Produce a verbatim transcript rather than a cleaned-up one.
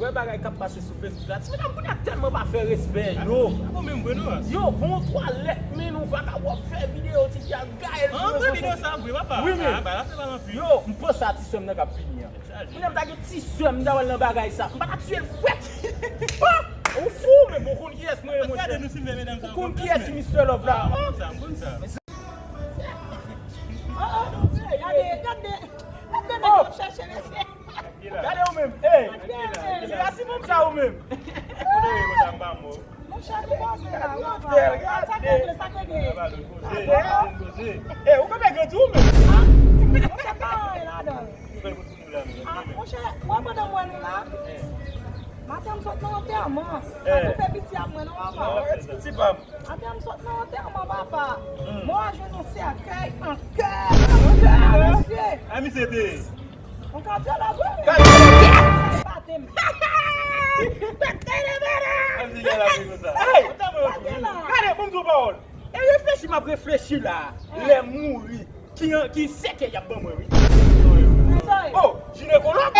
Wè bagay k ap pase sou Facebook la. Ti medam kounye a tèlman pa fè respè, yo. Bon, menm vre non. Yo, bon twalèt, men nou vagabon ap fè videyo, ti fi a gaye l sou rezo sosyo. An vre videyo sa vre, papa. Wi, men. Ah, bagay la fè mal anpil. Yo, m panse a ti sè m nan k ap vini an. Kounye a m ta gen ti sè m, m ta wè l nan bagay sa. M pa ta tiye l frèt. Ou fou, men bon, ou konn kiyès mwen ye, monchè. Gade nou silve medam sa. Ou konn kiyès Mister Love la. Ah, m konn sa, m konn sa. Oh, oh, gade, gade, gade nèg yo ap chèche mesye. Gade ou menm. Ey. Ti la si moun sa ou menm. Monchè, ki pase la, ou pa. Sa k regle, sa k regle. Ey, ou kanpe gen tou ou menm. Ah, monchè, pa anyen ladan. Ah, monchè, mwen pandan mwen nou la. Maten m sot nan antèman. Sa pou fè piti ak mwen non, papa. Ti pa m. Apre m sot nan antèman, papa. Mwen jwenn yon sèkèy an kè, an kè, mesye. A misye te. Yon kadyològ, wi. Kadyològ. Batem. Hey! Gade, bon, m di w pawòl. E reflechi m ap reflechi la. Lè m mouri. Ki, ki sèkèy y ap ban mwen, wi. Oh, jinekològ.